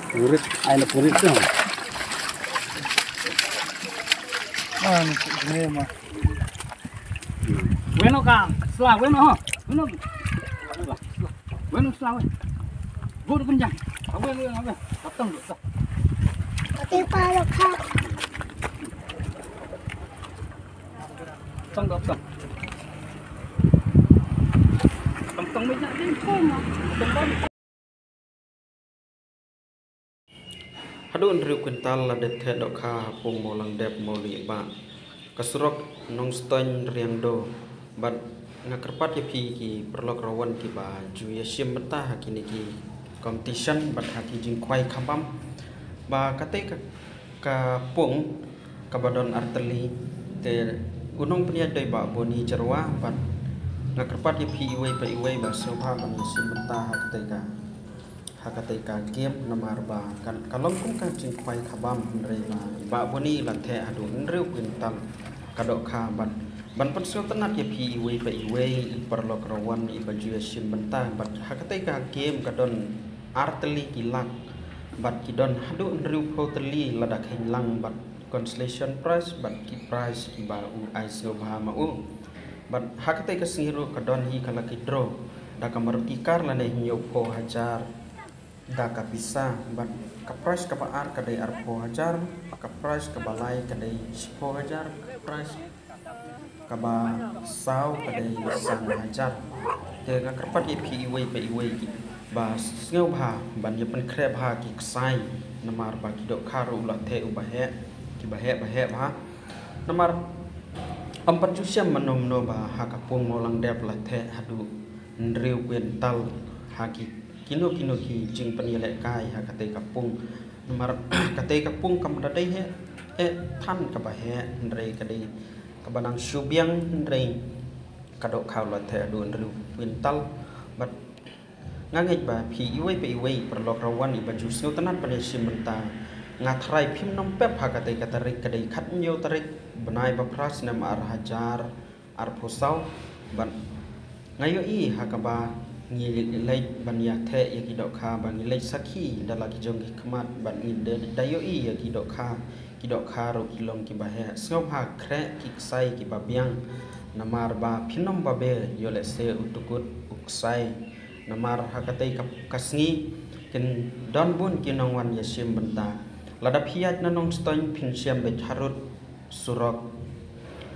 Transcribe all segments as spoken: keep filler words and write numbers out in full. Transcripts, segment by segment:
Purit, ai na purit tu. Ah, ni, ni ma. Weno ka, sla, weno, ha. Weno. Weno sla, wen. Go tu kenjang. Awe, awe, awe. Datang tu. Tapi palo ka. Tang, tang, tang. Tang, tang, meja ni. Tang, tang. Haduh hynriew kwintal la dep theh dohkha ha pung Mawlangdep Mawliehbah. Ka surok Nongstoiñ Riangdo. Bad nga kyrpad ïa phi ki paralok rawan kiba ju ïashim bynta ha kine ki competition bad ha ki jingkhwai khabam. Ba kata ka, ka pung kaba don artylli te u nongpynïaid dei Bah Boni Jyrwa bad nga kyrpad ïa phi iwei pa iwei ba sngewbha ban ïashim bynta ha kata ka ha kata ka game namar ba kan ka long kum ka jingkhwai khabam hynrei ba i Bah Boni la theh haduh hynriew kwintal ka dohkha bad ban pynsngewtynnat ïa phi iwei pa iwei i paralok rawan iba ju ïashim bynta bad ha kata ka game ka don artylli ki lak bad ki don haduh hynriewphew tylli lada kheiñ lang bad consolation prize bad ki prize kiba u ai sngewbha ma u. Bad ha kata ka sngi ruh ka don hi ka lucky draw da ka Maruti car lane hynñiewphew hajar da ka pisa bad ka prize kaba ar ka dei arphew hajar, ka prize kaba lai ka dei shiphew hajar, ka prize kaba saw ka dei san hajar. Te nga kyrpad ïa phi iwei pa iwei kiba sngewbha ban ïa pynkhreh bha ki ksai namar ba ki dohkha ruh u la theh uba heh kiba heh ba heh bha. Namar ym pat ju shem mano mano ba ha ka pung Mawlangdep la theh haduh hynriew kwintal ha ki kino kino ki jingpynïalehkai ha kata ka pung. Namar kata ka pung kam da dei heh eh than kaba heh hynrei ka dei kaba nang shu biang hynrei ka dohkha u la theh haduh hynriew kwintal. Bad nga ngeit ba phi iwei pa iwei paralok rawan iba ju sngewtynnat ban ïashim bynta. Nga tharai phim nang pep ha kata ka tarik ka dei khathynñiew tarik bnai ba phra snem ar hajar arphew saw. Bad nga ïohi ha kaba ngi leit ban ïa theh ïa ki dohkha ba ngi leit sakhi da la ki jong ki khmat bad ngi da, da ïohi ïa ki dohkha ki dohkha ruh ki long kiba heh. Sngewbha khreh ki ksai kiba biang namar ba phin ym babe ïoh lehse u tukut u ksai. Namar ha katei ka, ka sngi kin don bun ki nongwan ïashim bynta. Lada phi ïaid na Nongstoiñ phin shem beit harud surok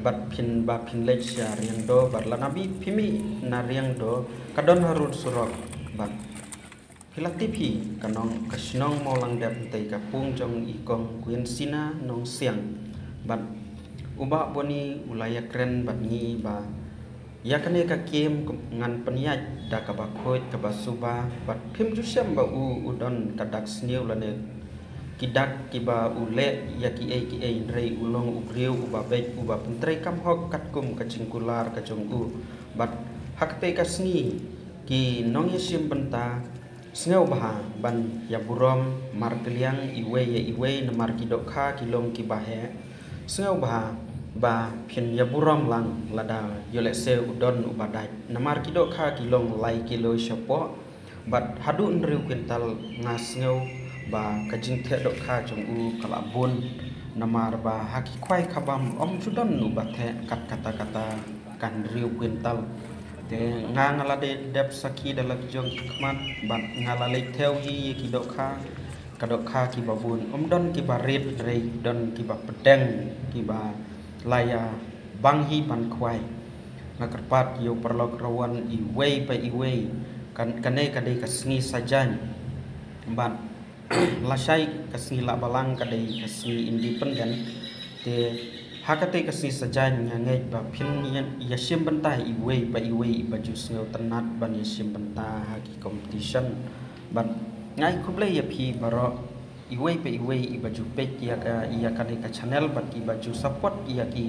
bad phin ba phin leit sha Riangdo bad lada phi mih na Riangdo ka don harud surok bad phi la tip hi ka nong ka shnong Mawlangdep hynrei ka pung jong i kong Queen Sina Nongsiang bad u Bah Boni u la ïakren bad ngi ba ïa kane ka kem ngan pynïaid da kaba khuid kaba suba bad phim ju shem ba u u don ka dak sniew lane ki dak kiba u leh ïa kiei kiei hynrei u long u briew uba beit uba pyntreikam hok katkum ka jingkular ka jong u. Bad ha katei ka sngi ki nongïashim bynta sngewbha ban ïaburom markylliang iwei ïa iwei namar ki dohkha ki long kiba heh. Sngewbha ba phin ïaburom lang lada ïoh lehse u don uba dait namar ki dohkha ki long lai kilo shapoh bad haduh hynriew kwintal. Nga sngew ba ka jingtheh dohkha jong u ka la bun namar ba ha ki khwai khabam ym ju don uba theh kat kata kata ka hynriew kwintal. Te nga nga la dep sakhi da la ki jong ki khmat bad nga la leit thew hi ïa ki dohkha. Ka dohkha kiba bun ym don kiba rit hynrei don kiba pdeng kiba la ïa bang hi ban khwai. Nga kyrpad ïa u paralok rawan iwei pa iwei. Kan kane ka dei ka sngi Saitjaiñ bad lashai ka sngi Lahbalang ka dei ka sngi Independent. Te ha katei ka sngi Saitjaiñ nga ngeit ba phin ïa, ïashim bynta iwei pa iwei iba ju sngewtynnat ban ïashim bynta ha ki competition. Bad nga ai khublei ïa phi baroh iwei pa iwei iba ju peit ïa ka, ïa kane ka channel bad iba ju support ïa ki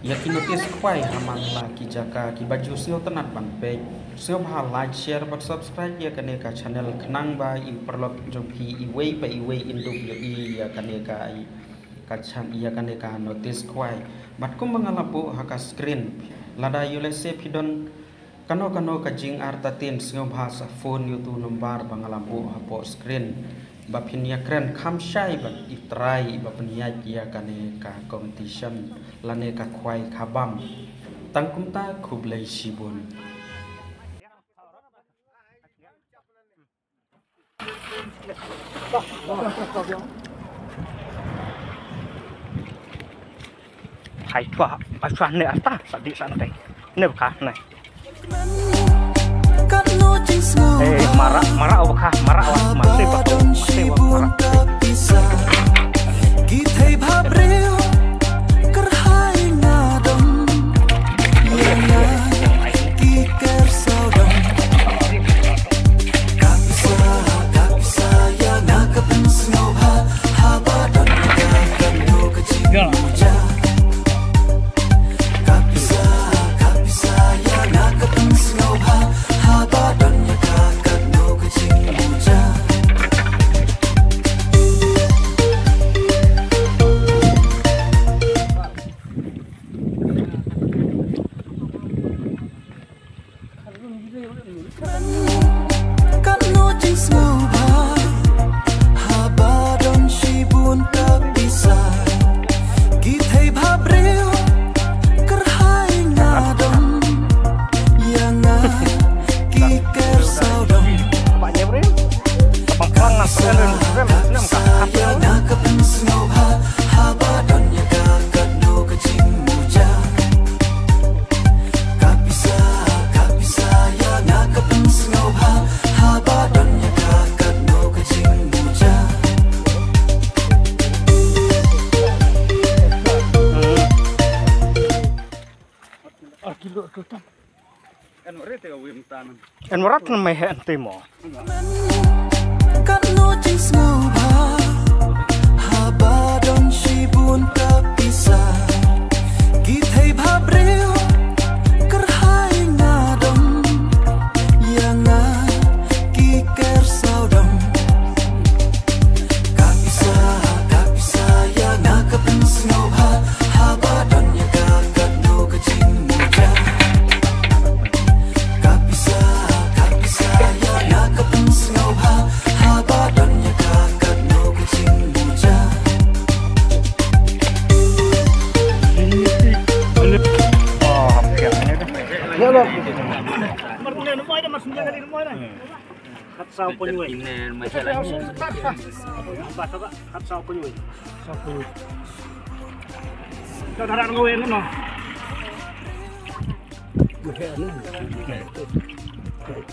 ïa ki notice khwai ha man la ki jaka kiba ju sngewtynnat ban peit. Sngewbha like, share bad subscribe ïa kane ka channel khnang ba i paralok jong phi iwei pa iwei in dup ïohi ïa kane ka i ka chan ïa kane ka notice khwai. Bad kumba nga la buh ha ka screen lada ïoh lehse phi don Kano kano ka jingartatien sngewbha sa phone ïa utu u nombar ba nga la buh hapoh screen ba phin ïakren kham shai bad i trai ba pynïaid ïa kane ka competition lane ka khwai khabam. Tang kumta, khublei shibun. Hai chwa, hai chwa ne asta, sa di sa ntai. Ne bka ne. Eh, mara, mara bka, mara wa, mara bka, mara bka, mara. En warat na mai he ante mo. Khat saw pynwei. Khat saw pynwei. Khat saw pynwei. Ka dara ngwei no. Tu,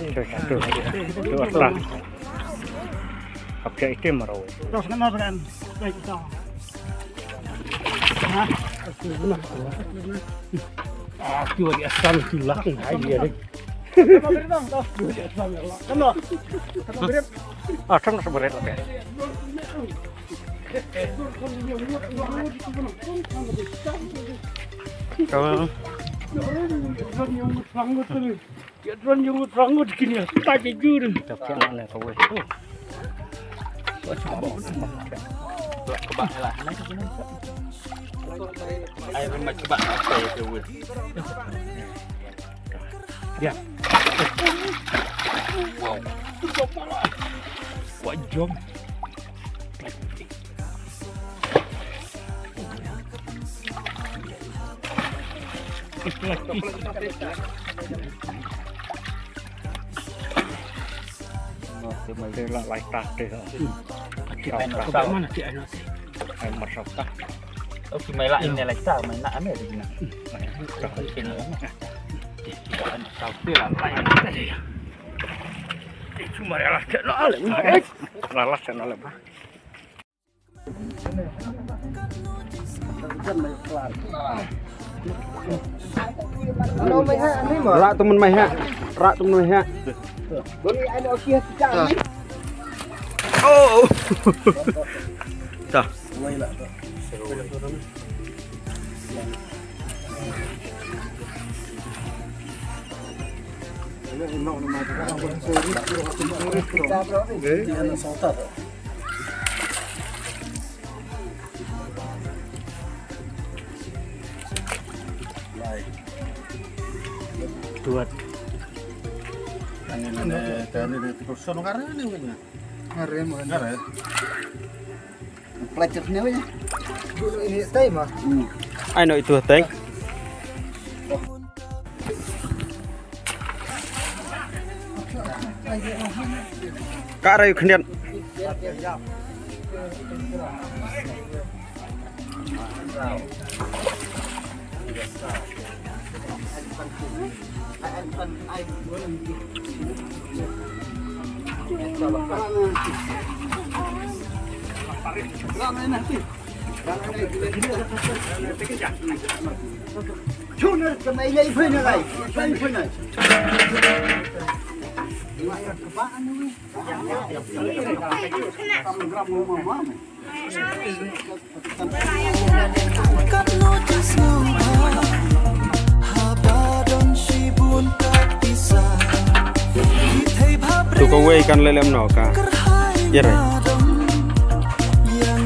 tu, tu, tu, tu. Apa itu marau? Terus kena kan. Baik, kita. Ah, tu lagi asam tu lah. Hai dia ni. Ah, kan seberat lah. Kalau Ïa drone jurut rangut kini, ta jujur. Tapi anak ni kau weh. Kebak lah. Ai, memang kebak apa ya tu weh. Ya. Wow. Wah, jom. Te mai de la lai ta te. Ai mar sop ta. Ai mar sop ta. Ki mai la ine lai ta, mai na ane de na. Ki mai la lai ta. Cuma la ta no ale. La la ta no le ba. Rak tu men mai ha. Rak tu men mai ha. Oh. Dah. Tuat. Ai no itu teng. Ka rai khniat. Tu kawei kan leh lem noh ka. Ïa rai.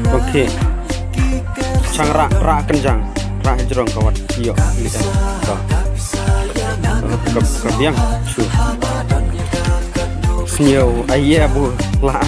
Okay. Chang rah, rah kynjang, rah hajrong ka wat. Ïoh, leh lem. Ka, ka, ka biang. Shu. Sngew, ai ïa bu lah.